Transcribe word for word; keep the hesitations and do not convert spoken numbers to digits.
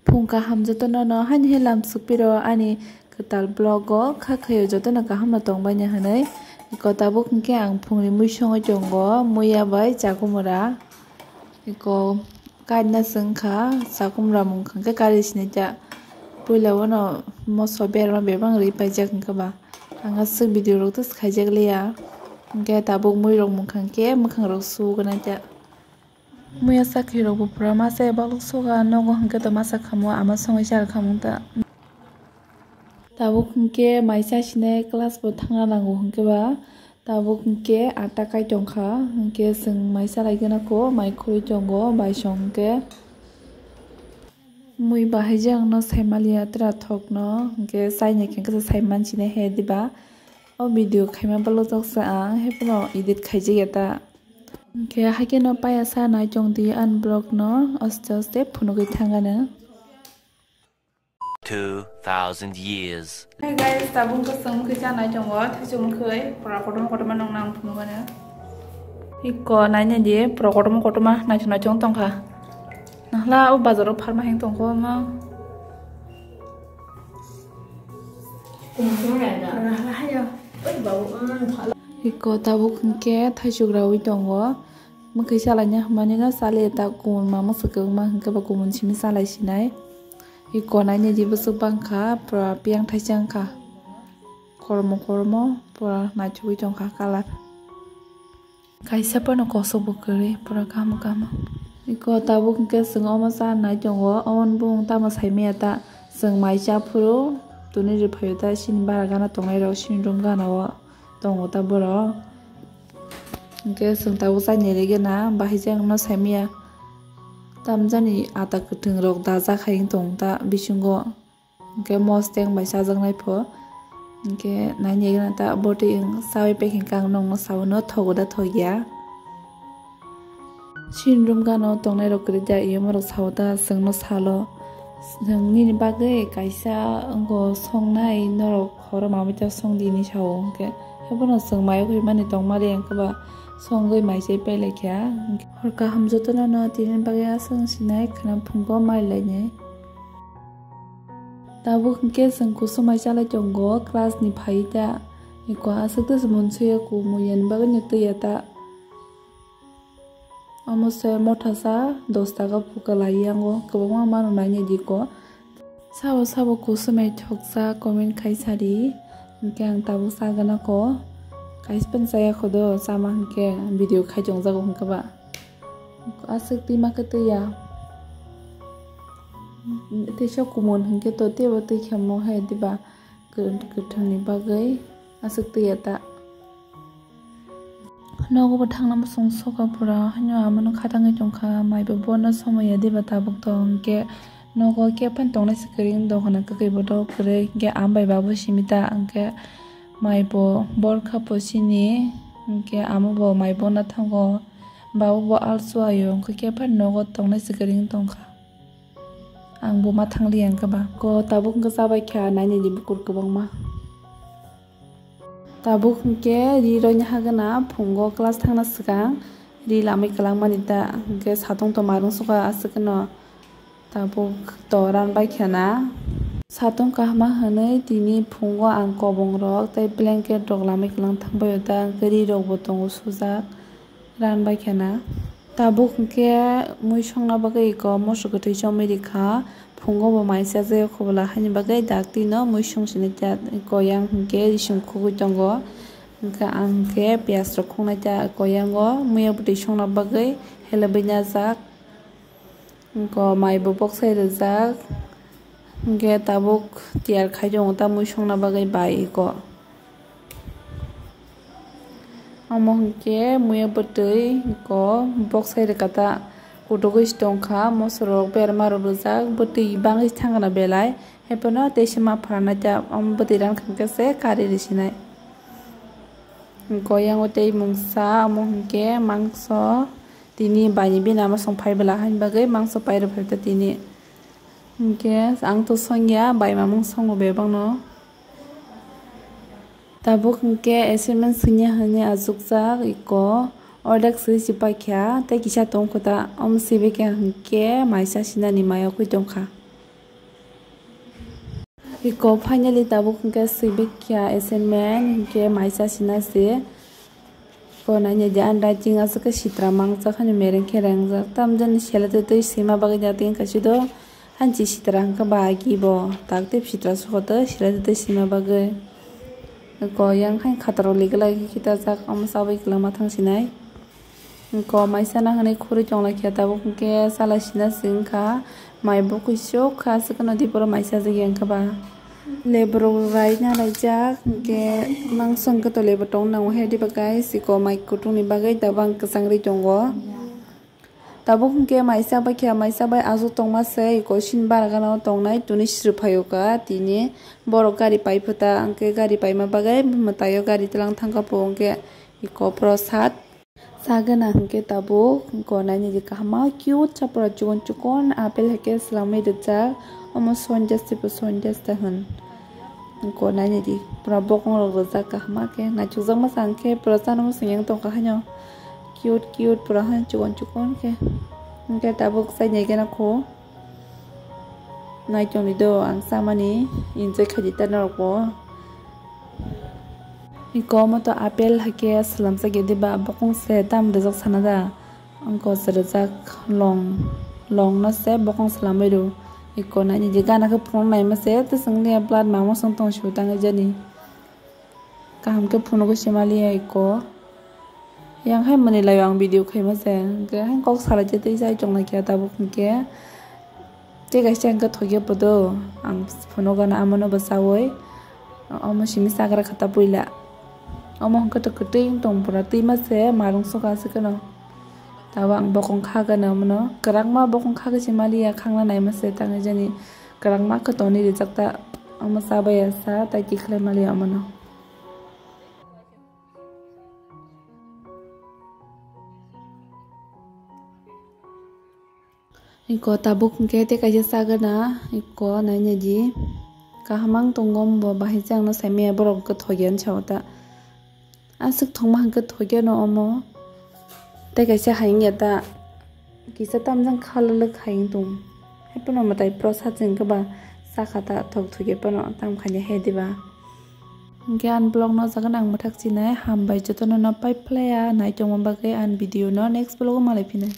Phung kaham jotono no haini hai lam sukpiro ani kwtal vlog o kha khayo jotono kaham no tongbaini hinwi. Iko tabuk hinkhe ang phungni mui songwi tongo, muya bai chakumura. Iko kaina se wngkha, chakumura mung kha khe kari sinai ta. Puila bono moso berma bebak rwi paijak hinkhe ba. Ang aswk video rok tei khaijak liya. Hinkhe tabuk mui rok mung kha khe mwkhang rok su gwnai ta. Muya sakhi rok bo pura masa ya balok soga nogo hinkhe to masa khamo ama songwi char khamung ta. Tabuk hinkhe mai chasinai class bo thangna nango hinkhe ba tabuk hinkhe atta kai tongkha hinkhe chwng mai chalai gana kho mai khurui tongo bai song hinkhe mui bahai jang no sai maliya tra thok no hinkhe chaini hinkhe sai mansinai he diba o video khaima balok joksa ang hephano edit khaijak ya ta. Hinkhe haikhe no paya sa nai tong di ani vlog no aste aste phunugwi thangano. Two thousand years. Hey guys, tabuk khe chwng khe cha nai tongo, thaichung khe pura kotorma kotorma nong nang phunugano. Iko nai nai di pura kotorma kotorma nai chong nai chong tongkha. Nahla o bazar o pharma heng tongkho ma. Iko tabuk hinkhe thaichuk rawi tongo. Mwkhwi salaina hwnmani no chaliya ta kumun mama swkang ma hinkhe ba kumun simi salai sinai. Iko naina di bwswk bangkha pura piyang thaisa wngkha. Kormo kormo pura naithogwi tongkha colour. Kaisa phano kosok bo kwrwi pura kaham kaham. Iko tabuk hinkhe chwng omo cha nai tongo, omo bung tamo sai maya ta, chwng mai cha phuru tuni rwphaio ta, chini bara gana tongnai rok chini room gana o tongo ta borok. Hinkhe chwng tabuk chani rwgena bahai jang no sai maya, tamjani ata kwthwng rok dajak hai wng tong ta bisingo. Hinkhe mosteng bai chajaknai pho. Hinkhe naina ta botwi wng chawi pekhe kang nokno sao no thogo da thokya. Chini room gana o tongnai rok kwrwi da, iyung rok sao da, chwngno salo. Chwng nini bagwi kaisa wngkha songnai, norok horo mamui ta song di hinwi sao. Hinkhe hebono chwng mai o khe mani tongmali hinkhe ba songwi mai chai pai lai kha. Hor kaham jotono no tini bagwi aswk wng sinai khwna phungo mai lainai. Tabuk hinkhe chwng kusumai chalai tongo class ni phai ta. Iko aswk tei se monsoya kumu yani bagwi no twiya ta. Omo se mothasa dos taka phuka lai yango kwbangma mano naina di ko. Sabo sabo kusumai thoksa comment khai sadi. Hinkhe ang tabuk chagana ko. Kaisa pen chaya khodo chama hinkhe video khai tongjago hinkhe ba. Aswk twi ma khe twiya. Teisa kumun hinkhe to teibo twi khe mo hai diba kwthwngni bagwi aswk twiya ta. Nogo bo thangna muchung soka pura haino amano khatangwi tongkha, maibo bono somoi ya diba tabuk to hinkhe nogo khe phano tongnai se kwrwi wng tongkha na kwkhwi bodo kwrwi hinkhe am bai babu simi ta hinkhe maibo borkha po sini hinkhe amo bo mai bona thango. Babu bo alsu ayo, wngkha khe phano nogo tongnai se kwrwi wng tongkha. Ang bo ma thangliya wngkha ba. Ko tabuk wngkha chabai kha nainani bukur kwbangma. Tabuk hinkhe ri roina hagana phungo class thangna swkang ri lamwi kwlangmani ta hinkhe satung to marung sukha aswk no. Tabuk to ran bai kha na. Satung kahma hwnwi tini phungo ang kobong rok tei blanket rok lamwi kwlang thangbai o ta, ri rok bo tongo sujak, ran bai kha na. Tabuk hinkhe mui songna bagwi iko moso kwthwi chomwi rikha, phungo bo mai chajak ya khobola haini bagwi dak twi no mui song sini ta, iko yang hinkhe rising khugwi tongo, hinkhe ang hinkhe piyaj rok khungnai ta iko yango, muya bwtwi songna bagwi helebwi najak. Iko mai bo boksai rijak. Hinkhe tabuk tiyar khai tongo ta mui songna bagwi bai iko. Omo hinkhe muya bwtwi iko boksai rwkha ta kutugwi se tongkha, moso rok berma rok rijak, bwtwi bangwi thangna belai. Haiphano teisa ma phalnai ta omo bwtwi rankha hinkhe se kari risinai. Iko yango tei mungsa omo hinkhe mangso. Tini baini bini ama song phai bwla haini bagwi mangso pairw phai ta tini. Hinkhe ang to songya, bai mamung songo bebakno. Tabuk hinkhe assignment swngya hwnwi achukjak iko, ordek swi se paikha tei kisa tongkho ta, omo sibikhe hinkhe maisa sinani maya kwi tongkha. Iko finally tabuk hwnkhe swibaikhya assignment hwnkhe maisa sina se. Ko nainai di ani writing aswk khe sitra mangsa khani mereng khe rengjak. Tamjani sela tei tei sima bagwi da tei kaisa do hanchi sitra hwnkhe ba agi bo tak tei sitra sokotwi sela tei tei sima bagwi. Ko yang hai khataro ligwlai kita jak omo sabwi kwlama thang sinai. Ko maisa na hwnwi khurui tonglaikha tabuk hwnkhe chala sina se wngkha mai bukui sok kha aswk no diporo maisa jagya wngkha ba. Leborok raina laijak hwnkhe mangso hwnkhe to lebor tong nango he diba guys iko mai kutung ni bagwi tabang kwchang ri tongo. Tabuk hwnkhe maisa bai khe maisa bai aswk tongma se iko sini bara gana o tongnai tuni srwphaio ka tini borok gari pai phuta hwnkhe gari paima bagwi mwtaio gari twlang thangkha po hwnkhe iko prosad. Sagana hwnkhe tabuk gonai ni kahama cute chapra chikon chikon apple hwnkhe swlamwi rijak omo sonjas tipo sonjas ta hwn gonai ni di pura bokong rok rijak kahama khe naichukjak masa hwnkhe pura chana muchung yang tongkha haino cute cute pura haino chikon chikon khe hwnkhe tabuk chai nai gana kho. Naitongni do ang chamani enjoy khaidi ta norokbo. Iko omo to apple haikhe swlamjak ya diba bokong se tam rijak sana da. Ang ko se rijak long long no se bokong swlamwi rw. Iko naini je gana khe phunuk naima se tei chwng liya blood mamo chwng tong su tangwi jani. Kaham khe phunugo se maliya iko. Yang hai mwnwi laio ang video khaima se. Hwnkhe hai kok salai se tei chai chonglai khe tabuk hwnkhe. Tei kaisa hwnkhe thokya podo. Ang phunugo na amo no bwchaui. Omo simi chagra kha ta puila. Omo hwnkhe to kwtwi wng tong pura twima se marung soka se kheno. Tabuk ang bokong kha gana omo no. Kwrakma bokong kha se maliya khangna naima se tangwi jani. Kwrakma khe toni rijak ta omo chabaiya sa tei tikhlai maliya omo no. Iko tabuk hwnkhe tei kaisa sagana iko nainai di kaham ang tongo omo bo bahai se ang no saimaya borok hwnkhe thokya hinwi sao ta. Aswk thwngma hwnkhe thokya no omo. Tei kaisa hayung ya ta kisa tamjang khalwlwk hayung tong. Haiphano mwtai pro sachwng khe ba sakha ta thok thokya phano tam khaina he diba. Hwnkhe ani vlog no o jaga no ang mwthak chinai hambai jotono no pai phlaiya nai tongma bagwi ani video no next vlog o malai phinai.